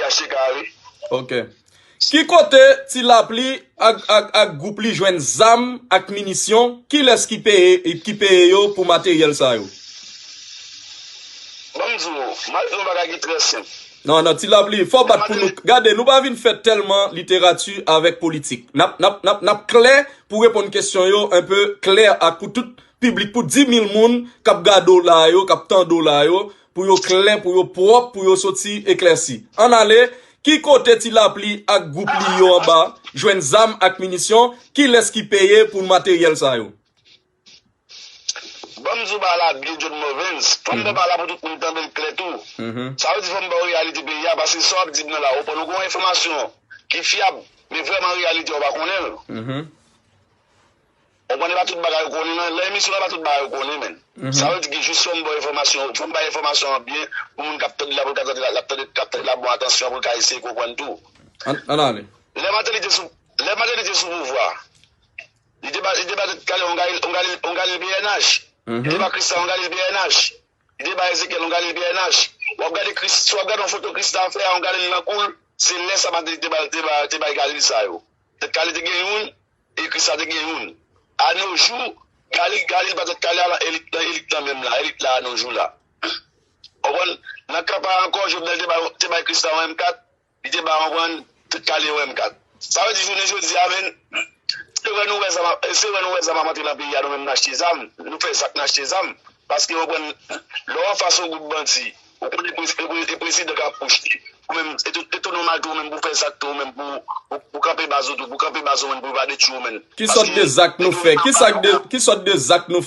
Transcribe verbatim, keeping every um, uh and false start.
achte kare. Ok. Ki kote Ti Lapli ak, ak, ak gwoup li jwenn zam ak minisyon? Kilès ki peye, ki peye yo pou materyèl sa yo? Ban m di w, m al di w yon bagay ki trè senp. Non, non, Ti Lapli, fò w bat pou nou. Gade, nou pa vin fè tèlman literati avèk politik. N ap, n ap, n ap, n ap klè pou reponn kesyon yo, enpe klè ak pou tout piblik, pou dis mil moun k ap gade w la yo, k ap tande w la yo, pou yo klè, pou yo pwòp, pou yo soti eklèsi. Ann ale, ki kote Ti Lapli ak gwoup li yo anba jwenn zam ak minisyon? Kilès ki peye pou materyèl sa yo? Ban m di w bagay la byen, John Morvens. Fò m fè bagay la pou tout moun tande l klè tou. Sa vle di fò m ba w reyalite peyi a, paske sa w ap di m nan la, ou konn ou gen yon enfòmasyon ki fyab, men vrèman reyalite a w pa konnen l. Ou konn e pa tout bagay ou konnen nan, nan emisyon an, pa tout bagay ou konnen, menn. Sa vle di ke jis fò m ba w enfòmasyon, fò m bay enfòmasyon an byen pou moun k ap tande la, pou l ka tande la, l ap tande, k ap tande la, bon, atansyon, pou l ka eseye konprann tou. Ann, ann ale. Lè Martelly te sou, lè Martelly te sou pouvwa, li te ba, li te ba tèt kale yon galil, yon galil, yon galil P N H. Li te ba Kristan yon galil P N H. Li te ba Ezekyèl yon galil P N H. W ap gade Kris, si w ap gade yon foto Kristan fè a, yon galil nan kou l, se lè sa Martelly te ba, te ba, te bay galil sa yo. Tèt kale te gen youn, e Kristan te gen youn. Anojou, galil, galil pa tèt kale a, nan elit, nan elit lan menm la, elit la anojou la. Ou konprann? Nan kanpay ankò, Jovenel te bay, te bay Kristan yon M kat, li te ba, ou konprann, tèt kale yon M kat. Sa vle di jounen jodi a, menn, se wè nou wè zam ap, se wè nou wè zam ap antre nan peyi a, nou menm n achte zam, nou fè zak n achte zam. Paske, ou konprann, lè w anfas yon gwoup bandi, ou konnen e prezidan k ap pwoche, ou menm, e tou, e tou nòmal tou, ou menm pou fè zak tou, ou menm pou, pou, pou kanpe baz ou tou, pou kanpe baz ou menm, pou yo pa detwi w menm. Ki sòt de zak nou fè? Ki sòt de, ki sòt de zak nou fè?